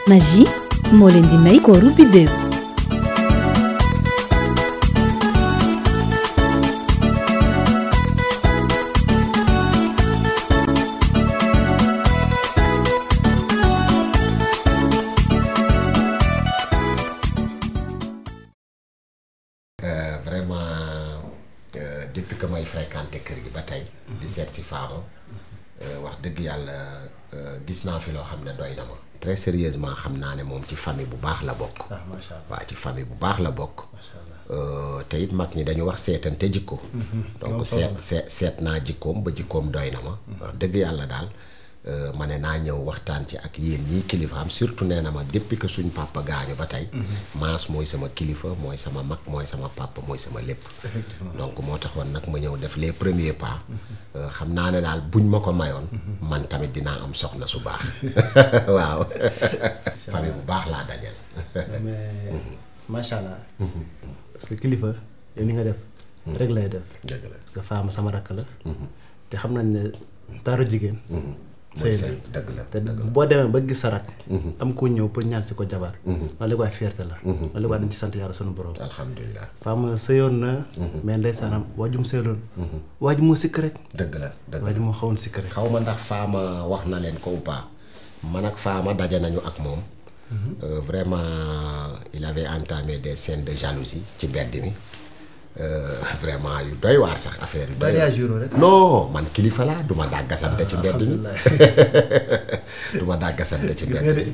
Magie moo leen di may kooru biddéew. Depuis que may fréquenté kër gi ba tey di seet si Fama wax dëgg yàlla gis naa fi loo xam ne doy na ma. Très sérieusement xam naa ne moom ci famille bu baax la bokk. waaw ci famille bu baax la bokk. te it mag ñi dañu wax seetante jikko. donc seet naa jikkoom ba jikkoom doy na ma. wax dëgg yàlla daal ma ne naa ñëw waxtaan ci ak yéen ñii kilifaam surtout nee na ma depuis que suñ papa gaañu ba tey. Maas mooy sama kilifa mooy sama mag mooy sama papa mooy sama lépp. donc moo taxoon nag ma ñëw def les premiers pas. xam naa ne daal buñ ma ko mayoon. man tamit dinaa am soxna su baax. waaw. famille bu baax laa dajal. mais macha allah. parce que kilifa yow ni nga def. rek lay def. dëgg la nga Fama sama rakk la. te xam nañ ne taaru jigéen. mooy sëy dëgg la te boo demee ba gis sa rakk. am ko ñëw pour ñaan si ko jabar. loolu li koy fierté la. loolu li koy dañ ci sant yàlla sunu borom. alhamdulilah. Fama sëyoon na. mais ndeysaanam waajum sëyloon. waaju moo sikk rek. dëgg la dëgg la waaju moo xawoon sikk rek. xaw ma ndax Fama wax na leen ko ou pas man ak Fama daje nañu ak moom. Vraiment il avait entamé des scènes de jalousie ci mbedd mi. Vraiment yu doy waar sax affaire yu doy waar rek. non man kilifa laa du ma dàggasante ci mbedd mi du ma dàggasante ci mbedd mi.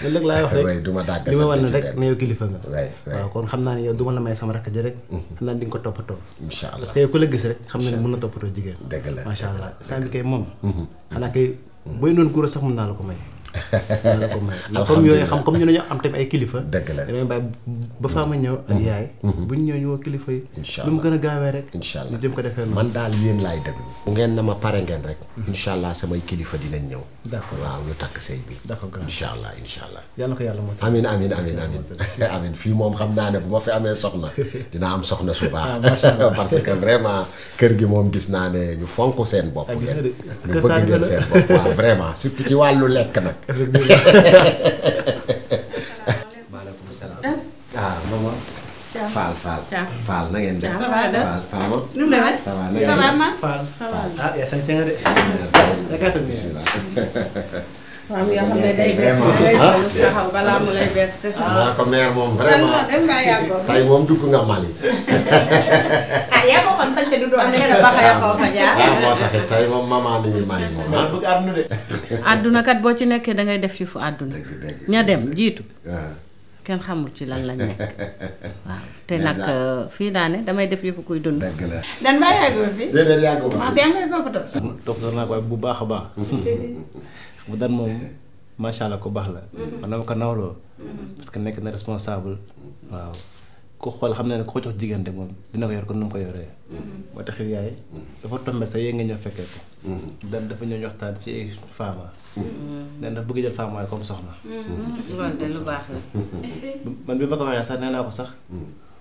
loolu rek laay wax rek du ma dàggasante li ma ci wan ne mbedd rek ne yow kilifa nga. waay waaw kon xam naa ne yow du ma la may sama rakk ji rek. xam naa ne di nga ko toppatoo. incha allah parce que yow ku la gis rek xam na ne mën na toppatoo jigéen. dëgg la macha allah saa bi kay moom. xanaa kay booy noonu góor sax mën naa la ko may. mën naa la ko may ndax comme yooyu xam comme ñu ne ñu am tamit ay kilifa. dëgg la damay bàyyi ba Fama ñëw ak yaay. bu ñu ñëw ñu woo kilifa yi. incha lu mu gën a gaawee rek. incha allah ñu jëm ko defee noonu. man daal yéen laay déglu. bu ngeen na ma pare ngeen rek. incha allah samay kilifa dinañ ñëw. d'accord waaw ñu takk sëy bi. d'accord incha allah incha allah. yàlla ko yàlla moo tax. amin amin amin amin amin fii moom xam naa ne bu ma fi amee soxna dina am soxna su baax. macha allah parce que vraiment kër gi moom gis naa ne ñu fonk seen bopp ngeen. ñu kër bëgg ngeen seen bopp waaw vraiment surtout ci wàllu lekk nag. maaleykum salaam. ah maman. Fall Fall. Fall na ngeen def. Fall Fama. nu mu demee. ça va na ça va ngeen Mas. ah yaa sant nga de. def. bismillah. waaw yoo xam ne day bett day taxaw balaa mu lay bett. ma ne ko mère moom vraiment dem mbaa yàggoo. tey moom dugg nga Mali. ah yaa ko xool sañ te du doon nekk ba xëy xaw fa jaar. ah moo taxit tey moom maman mi ngi Mali moom ah. bëgg àdduna de. àdduna kat boo ci nekkee da ngay def fi fu àdduna. dëgg dëgg. ña dem jiitu. ah. kenn xamul ci lan lañ nekk. waaw te nag fii daane damay def yëfu kuy dund. dëgg la. dan mbaa yàggoo fi. déedéet yàgguma. Mas yaa ngi koy toppatoo. toppatoo naa ko waaye bu baax a baax. bu dan moom macha allah ku baax la. man dama ko nawloo. parce que nekk na responsable. waaw ku xool xam na ne ku ko jox jigéen de moom dina ko yor kon nu mu ko yoree. moo taxit yaay dafa tombé sax yéen nga ñëw fekkee ko. dan dafa ñëw waxtaan ci Fama. dan dafa bëgg jël Fama waaye comme soxna. loolu de lu baax la. man bi ma ko waxee sax nee naa ko sax.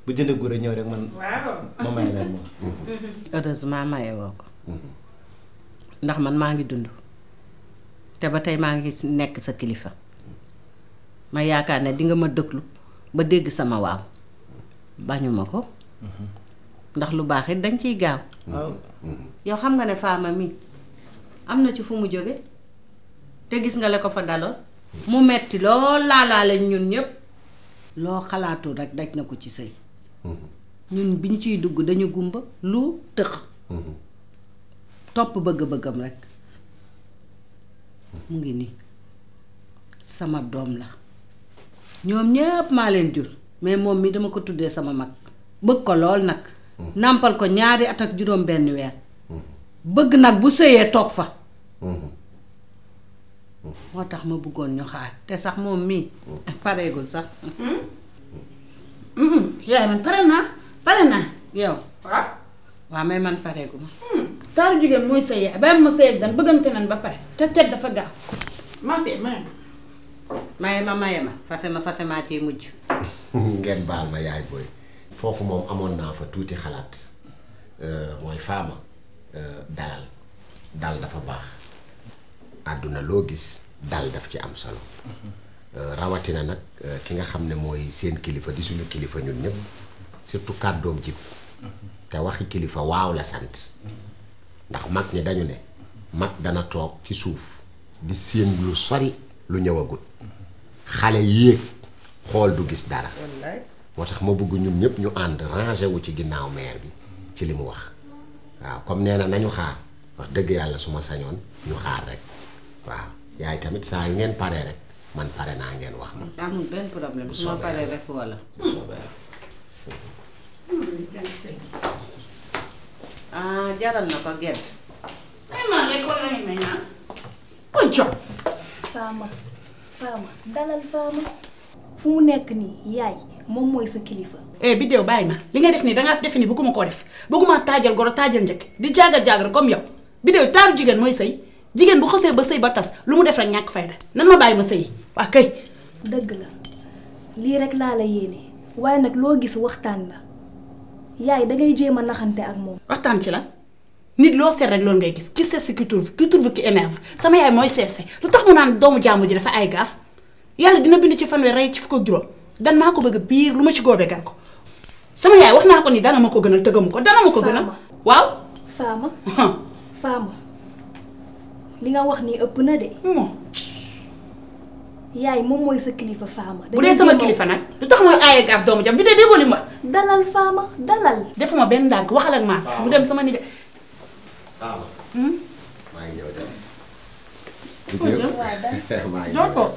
bu jëndee góor ñëw rek man. ma may leen moom. heureusement maye woo ko. ndax man maa ngi dund. te ba tey maa ngi nekk sa kilifa. ma yaakaar ne dinga ma dëglu ba dégg sama waaw. bañuma ko. ndax lu baax it dañ ciy gaaw. waaw. yow xam nga ne Fama mi am na ci fu mu jóge te gis nga la ko fa daloon mu metti lool laalaale ñun ñëpp loo xalaatul rek daj na ko ci sëy ñun bi ñu ciy dugg dañu gumba lu tëx topp bëgg-bëggam rek mu ngi nii sama doom la ñoom ñëpp maa leen jur mais moom mi dama ko tuddee sama mag bëgg ko lool nag nàmpal ko 2 at ak juróom benn weer bëgg nag bu sëyee toog fa moo tax ma bëggoon ñu xaar te sax moom mii pareegul sax yaay man pare naa. yow waaw. waaw mais man pareegu ma taaru jigéen mooy sa yaay bàyyi ma sëy ak dan bëggante nan ba pare te cet dafa gaaw. Mas maye ma fase maa ciy mujj ngeen baal ma yaay booy. foofu moom amoon naa fa tuuti xalaat mooy Fama dal dafa baax àdduna loo gis dal daf ci am solo rawatina nag ki nga xam ne mooy seen kilifa di suñu kilifa ñun ñëpp surtout kàddoom jib te waxi kilifa waaw la sant ndax mag ñi dañu ne mag dana toog ci suuf di séen lu sori lu ñëwagut xale yéeg xool du gis dara moo tax ma bëgg ñun ñëpp ñu ànd rangé wu ci ginnaaw maire bi ci li mu wax waaw comme nee na nañu xaar wax dëgg yàlla su ma sañoon ñu xaar rek waaw yaay tamit saa yu ngeen paree rek man pare naa ngeen wax ma. amul benn problème su ma paree rek wala. ah jaral na ko gerte. vraiment lekkoon nañu may naan. ko jox. Fama dalal Fama fu mu nekk nii yaay moom mooy sa kilifa. Biddew bàyyi ma li nga def nii dangaa defe ni bëgguma koo def bëgguma taajal goro taajal njëkk di jaagar comme yow Biddew taaru jigéen mooy sëy jigéen bu xosee ba sëy ba tas lu mu def rek ñàkk fayda nan ma bàyyi ma sëy waa kay. dëgg la lii rek laa la yéene waaye nag loo gis waxtaan la yaay dangay jéem a naxante ak moom. waxtaan ci la nit loo seet rek loolu ngay gis ki seet si ki trouve ki énerve sama yaay mooy seet lu tax mu naan doomu jàmbur ji dafa ay gaaf yàlla dina bind ci fanweer rey ci fukk ak juróom dan maa ko bëgg biir lu ma ci góobee gar ko sama yaay wax naa ko ni dana ma ko gënal tëggamu ko dana ma ko gënal. waaw. Fama li nga wax nii ëpp na de. yaay moom mooy sa kilifa Fama. bu dee sama kilifa nag lu tax mooy aaye gaaf doomu jàmbur bi de déggoo li ma. dalal Fama dalal. defuma benn ndànk waxal ak maat mu dem sama nijaay. Fama. maa ngi ñëw dem. maa ngi ñëw dem.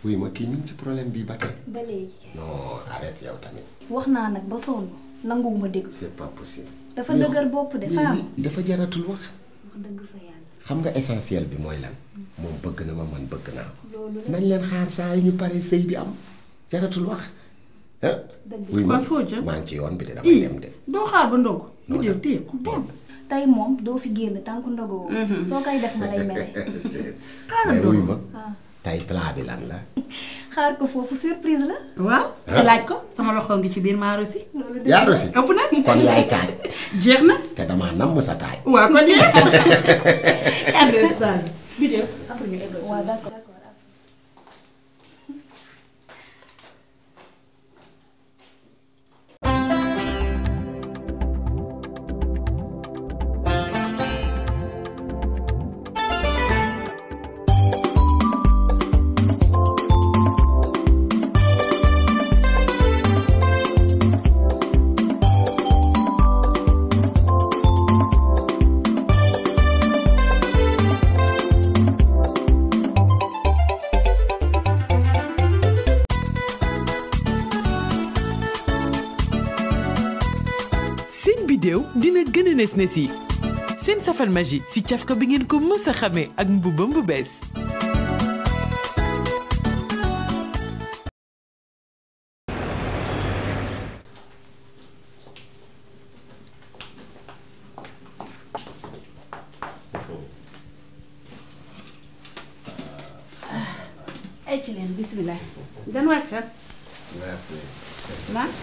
oui ma kii mi ngi ci problème bii ba tey. ba léegi. non arrête yow tamit. wax naa nag ba sonn nanguwuma dégg. c'est pas possible. dafa dëgër bopp de Fama. dafa jaratul wax. wax dëgg fa yàlla. xam nga essentiel bi mooy lan. moom bëgg na ma man bëgg naa ko. nañ leen xaar saa yu ñu paree sëy bi am jaratul wax. oui ma foo jëm maa ngi ci yoon bi de dama dem de. doo xaar ba ndogu. bi dee téye ku bon. tey moom doo fi génn tànk ndogoo. soo koy def ma lay mere. mais oui ma tey plat bi lan la. xaar ko foofu surprise la. waaw. laaj ko sama loxo ngi ci biir maa rosi. yaa rosi ëpp na. kon yaay taaj. jeex na. te damaa namm sa taaj. waaw kon yees. kàddu gi daal. bi de après ñu eggal. waaw d'accord. Biddew dina gën a nes yi seen safal magie si cafka bi ngeen ko mës a xamee ak mbubam bu bees. ay ci leen bismillah. dan wàccal. merci. Mas.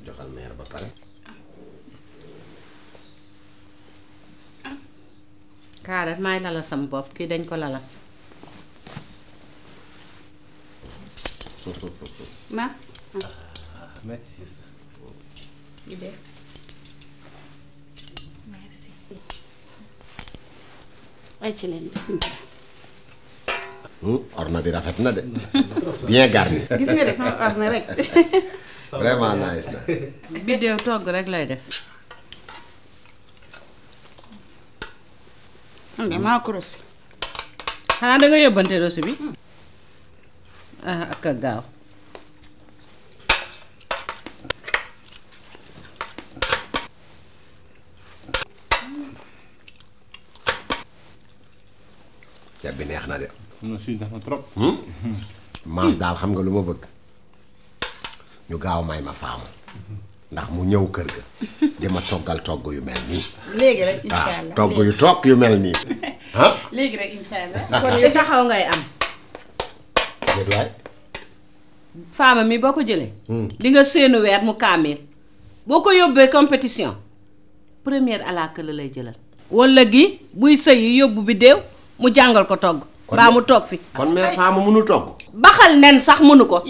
joxal meer ba pare. Kaarat maay lala sama bopp kii dañ ko lala. Mas. merci sister. merci. ay ci leen bismillah. orna bi rafet na de. bien garni. gis nga def sama orna rek. vraiment nice na. Biddew togg rek lay def. man de maa ko rosi. xanaa danga yóbbante rosi bi. ak a gaaw. ceeb bi neex na de. non si neex na trop. maas daal xam nga lu ma bëgg ñu gaaw may ma Fama ndax mu ñëw kër ga di ma toggal togg yu mel nii. léegi rek incha allah togg yu toog yu mel nii. léegi rek incha allah. kon yu taxaw ngay am. déet waay. Fama mi boo ko jëlee. di nga séenu weer mu kaamil boo ko yóbbee compétition première à la queue la lay jëlal. wala gi buy sëyi yóbbu biddéew mu jàngal ko togg. baa mu toog fi. kon mère Fama mënul togg. baxal nen sax mënu ko.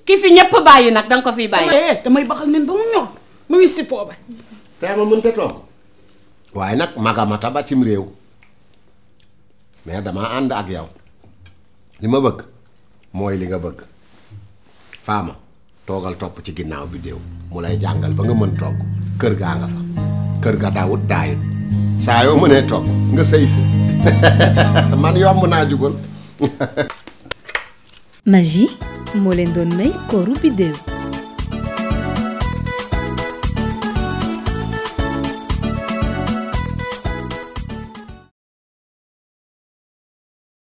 ki fi ñëpp bàyyi nag danga ko fiy bàyyi. damay baxal nen ba mu ñor ma wis si poobar. tey ma mënta togg. waaye nag magamata ba cim réew mais dama ànd ak yow li ma bëgg mooy li nga bëgg Fama toogal topp ci ginnaaw biddéew mu lay jàngal ba nga mën togg kër gaa nga fa kër ga daawut daayut saa yoo mënee togg nga sëy si man yomb naa jugal. Magie moo leen doon may kooru biddéew.